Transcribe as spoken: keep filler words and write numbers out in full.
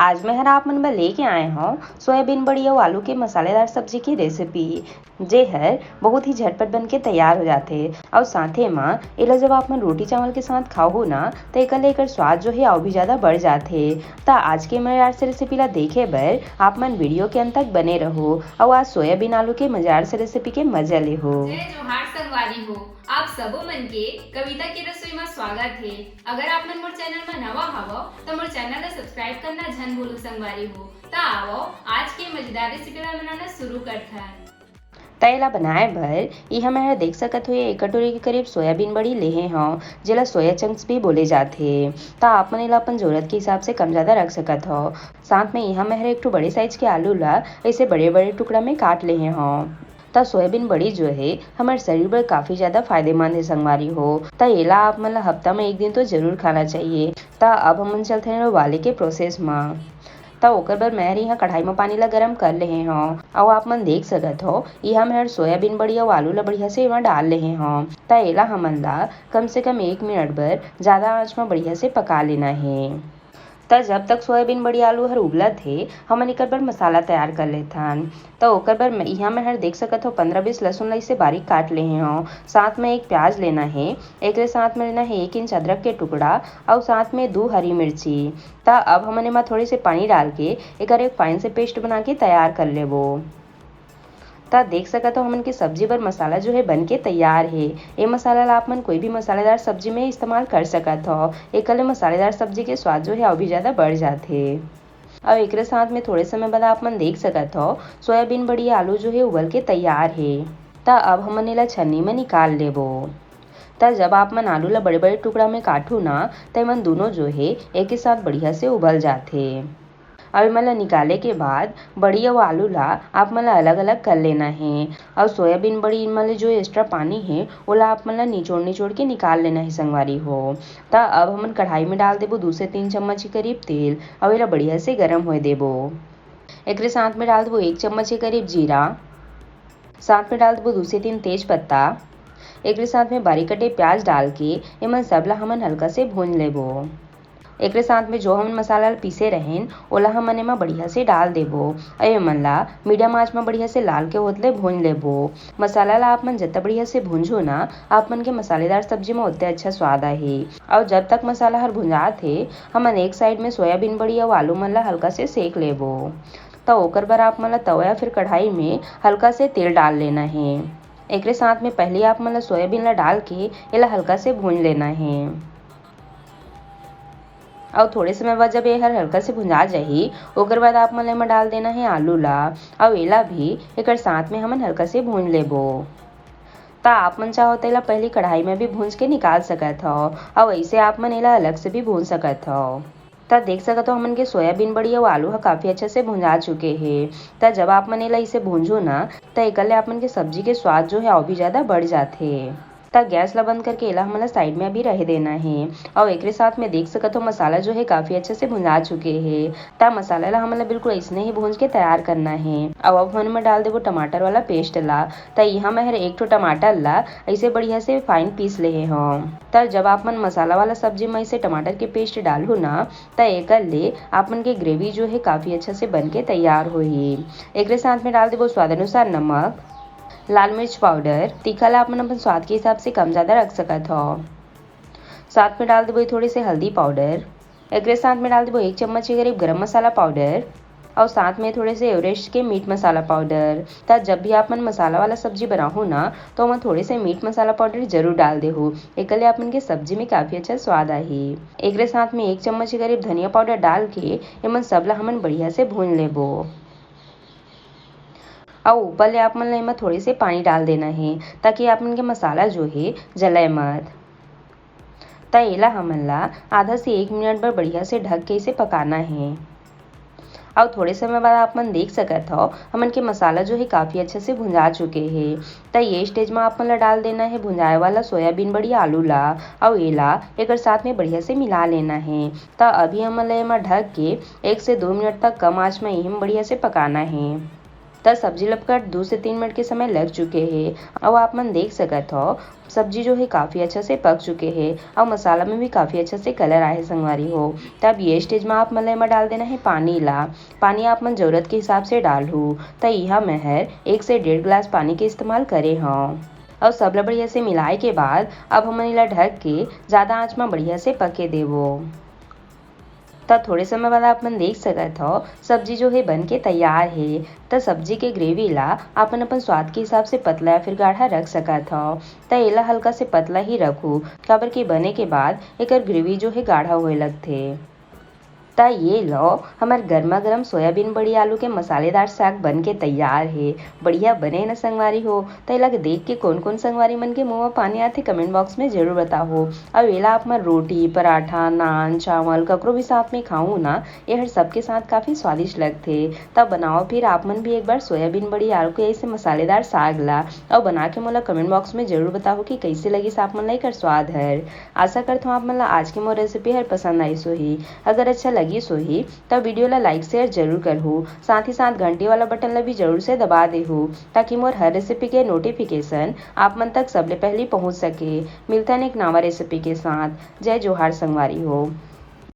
आज मैं हर आप मन बर लेके आए हौं सोयाबीन बड़ी अउ आलू के मसालेदार सब्जी की रेसिपी, जे हर बहुत ही झटपट बन के तैयार हो जाथे। अउ साथे म एला जब आप मन रोटी चावल के साथ खाओ ना, त एकर ले एकर स्वाद जो है अउ भी ज्यादा बढ़ जाथे। त आज के मजेदार से रेसिपी ला देखे बर आप मन वीडियो के अंत तक बने रहो। अउ आज सोयाबीन आलू के मजेदार से रेसिपी के मजा ले हो। जय जोहार संगवारी हो, आप सबो मन के कविता के रसोई म स्वागत हे। अगर आप मन मोर चैनल म नवा हवव, त मोर चैनल ला सब्सक्राइब करना झन भूलू संगवारी हो। त आवव, आज के मजेदार रेसिपी ला बनाना शुरू करथन। त एला बनाए बर इहाँ मैं ह देख सकत हो, ये एक कटोरी के करीब सोयाबीन बड़ी लेहे हौं, जेला सोया चंक्स भी बोले जाथे। त आप मन एला अपन जरूरत के हिसाब से कम ज्यादा रख सकत हव। साथ में इहाँ मैं ह एक ठो बड़े साइज के आलू ला ऐसे बड़े-बड़े टुकड़ा में काट लेहे हौं। त सोयाबीन बड़ी जो है हमर शरीर बर काफी ज्यादा फायदेमंद है संगवारी हो। त एला आप मन ला हफ्ता में एक दिन तो जरूर खाना चाहिए। त अब हमन चलथन एला उबाले के प्रोसेस म। त ओकर बर मैं हर इहाँ कढ़ाई म पानी ला गरम कर लेहे हौं। अउ आप मन देख सकत हो, इहाँ मैं हर सोयाबीन बड़ी अउ आलू ला बढ़िया से एमा डाल लेहे हौं। त एला हमन ला कम से कम एक मिनट बर ज्यादा आंच म बढ़िया से पका लेना हे। त जब तक सोयाबीन बड़ी आलू हर उबलत हे, हमन एकर बर मसाला तैयार कर लेथन। त ओकर बर मैं, इहाँ मैं हर देख सकत हो, पंद्रह बीस लहसुन ला इसे बारीक काट लेहे हौं। साथ में एक प्याज लेना हे, एकरे साथ में लेना हे एक इंच अदरक के टुकड़ा अउ साथ में दू हरी मिर्ची। त अब हमन एमा थोड़े से पानी डाल के एकर एक फाइन से पेस्ट बना के तैयार कर लेबो। त देख सकत हो, हमन के सब्जी बर मसाला जो है बन के तैयार हे। ए मसाला ला आप मन कोई भी मसालेदार सब्जी में इस्तेमाल कर सकत हो। एकर ले मसालेदार सब्जी के स्वाद जो है अउ भी ज्यादा बढ़ जाथे। अउ एकरे साथ में थोड़े समय बाद आप मन देख सकत हो, सोयाबीन बड़ी आलू जो है उबल के तैयार हे। त अब हमन एला छन्नी में निकाल लेबो। त जब आप मन आलू ला बड़े-बड़े टुकड़ा में काटू ना, त एमन दूनों जो हे एक ही साथ बढ़िया से उबल जाथे। अब एमन ला निकाले के बाद बड़ी अउ आलू ला आप मन ला अलग-अलग कर लेना हे। अउ सोयाबीन बड़ी मन ले जो एक्स्ट्रा पानी हे, ओला आप मन ला निचोड़-निचोड़ के निकाल लेना हे संगवारी हो। त अब हमन कढ़ाई में डाल देबो दू से तीन चम्मच के करीब तेल, अउ एला बढ़िया से गरम होए देबो। एकरे साथ में डाल देबो एक चम्मच के करीब जीरा, साथ में डाल देबो दू से तीन तेज पत्ता। एकरे साथ में बारीक कटे प्याज डाल के एमन सब ला हमन हल्का से भून लेबो। एकरे साथ में जो हमन मसाला ल पीसे रहेन, ओला हमन एमा बढ़िया से डाल देबो। अउ एमन ला मीडियम आंच म बढ़िया से लाल के होत ले भून लेबो। मसाला ला आप मन जतका बढ़िया से भूंजो ना, आप मन के मसालेदार सब्जी म ओतने अच्छा स्वाद आही। अउ जब तक मसाला हर भुंजात हे, हमन एक साइड में सोयाबीन बड़ी अउ आलू मन ला हल्का से सेक लेबो। त ओकर बर आप मन ला तवा या फिर कढ़ाई में हल्का से तेल डाल लेना हे। एकरे साथ में पहली आप मन ला सोयाबीन ला डाल के एला हल्का से भून लेना हे। अउ थोड़े समय बाद जब ये हर हल्का से भुंजा जाही, ओकर बाद आप मन एमा डाल देना हे आलू ला, अउ एला भी एकर साथ में हमन हल्का से भून लेबो। त आप मन चाहो त एला पहली कढ़ाई में भी भूंज के निकाल सकत हव, अउ ऐसे आप मन एला अलग से भी भून सकत हव। त देख सकत हो, हमन के सोयाबीन बड़ी अउ आलू ह काफी अच्छा से भुंजा चुके हे। त जब आप मन एला इसे भूंजो ना, त एकर ले आप मन के सब्जी के स्वाद जो है, अउ भी ज्यादा बढ़ जाथे। त गैस ला बंद करके एला हमन ला साइड में अभी रहे देना हे। अउ एकरे साथ में देख सकत हो, मसाला जो है काफी अच्छे से भुंजा चुके हे। त मसाला ला हमन ला बिल्कुल अइसने ही भूंज के तैयार करना हे। अउ अब हमन में डाल देबो टमाटर वाला पेस्ट ला। त इहाँ मैं हर एक ठो टमाटर ला अइसे बढ़िया से फाइन पीस लेहे हव। त जब आप मन मसाला वाला सब्जी में अइसे टमाटर के पेस्ट डालहू ना, त एकर ले आप मन के ग्रेवी जो है काफी अच्छा से बन के तैयार होही। एकरे साथ में डाल देबो स्वाद अनुसार नमक, लाल मिर्च पाउडर, तीखा ला आप मन अपन स्वाद के हिसाब से कम ज्यादा रख सकत हव। साथ में डाल देबो थोड़े से हल्दी पाउडर। एकरे साथ में डाल देबो एक चम्मच के करीब गरम मसाला पाउडर अउ साथ में थोड़े से एवरेस्ट के मीट मसाला पाउडर। त जब भी आप मन मसाला वाला सब्जी बनाहू ना, तो ओमा थोड़े से मीट मसाला पाउडर जरूर डाल देहू, एकर ले आप मन के सब्जी में काफी अच्छा स्वाद आही। एकरे साथ में एक चम्मच के करीब धनिया पाउडर डाल के एमन सब ला हमन बढ़िया से भून लेबो। अउ ऊपर ले आप मन ला एमा थोड़े से पानी डाल देना हे, ताकि आप मन के मसाला जो हे जलय मत। त एला हमन ला आधा से एक मिनट बर बढ़िया से ढक के इसे पकाना हे। अउ थोड़े समय बाद आप मन देख सकत हव, हमन के मसाला जो हे काफी अच्छे से भुंजा चुके हे। त ये स्टेज म आप मन ला डाल देना हे भुंजाए वाला सोयाबीन बड़ी आलू ला, अउ एला एकर साथ में बढ़िया से मिला लेना हे। त अभी हमन ला एमा ढक के एक से दो मिनट तक कम आंच म इही म बढ़िया से पकाना हे। त सब्जी ल पकत दू से तीन मिनट के समय लग चुके हे। अउ आप मन देख सकत हो, सब्जी जो हे काफ़ी अच्छा से पक चुके हे अउ मसाला में भी काफ़ी अच्छा से कलर आए हे संगवारी हो। तब ये स्टेज में आप मन ल एमा डाल देना हे पानी ला। पानी आप मन जरूरत के हिसाब से डालहू। त इहाँ मैं हर एक से डेढ़ गिलास पानी के इस्तेमाल करे हव। अउ सब ल बढ़िया से मिलाए के बाद अब हमन एला ढक के ज़्यादा आँच में बढ़िया से पके देबो। त थोड़े समय बाद आप मन देख सकत हो, सब्जी जो हे बन के तैयार हे। त सब्जी के ग्रेवी ला आप मन अपन स्वाद के हिसाब से पतला या फिर गाढ़ा रख सकत हो। त एला हल्का से पतला ही रखू, काबर कि बने के बाद एकर ग्रेवी जो हे गाढ़ा होए लगथे। त ये लो, हमर गर्मा गर्म सोयाबीन बड़ी आलू के मसालेदार साग बन के तैयार हे। बढ़िया बने न संगवारी हो? त एला देख के कोन कोन संगवारी मन के मुंह में पानी आथे, कमेंट बॉक्स में जरूर बताओ। अउ एला आप मन रोटी, पराठा, नान, चावल ककरो भी साथ में खाऊ ना, ये हर सबके साथ काफ़ी स्वादिष्ट लगथे। तब बनाओ फिर आप मन भी एक बार सोयाबीन बड़ी आलू के ऐसे मसालेदार साग ला, अउ बना के मोला कमेंट बॉक्स में जरूर बताओ कि कैसे लगिस आप मन ला एकर स्वाद हर। आशा करथों आप मन ला आज के मोर रेसिपी हर पसंद आइस होही। अगर अच्छा लगिस होही, त वीडियो ला लाइक शेयर जरूर करहू। साथ ही साथ घंटी वाला बटन ला भी जरूर से दबा देहू, ताकि मोर हर रेसिपी के नोटिफिकेशन आप मन तक सबले पहली पहुंच सके। मिलथन एक नवा रेसिपी के साथ। जय जोहार संगवारी हो।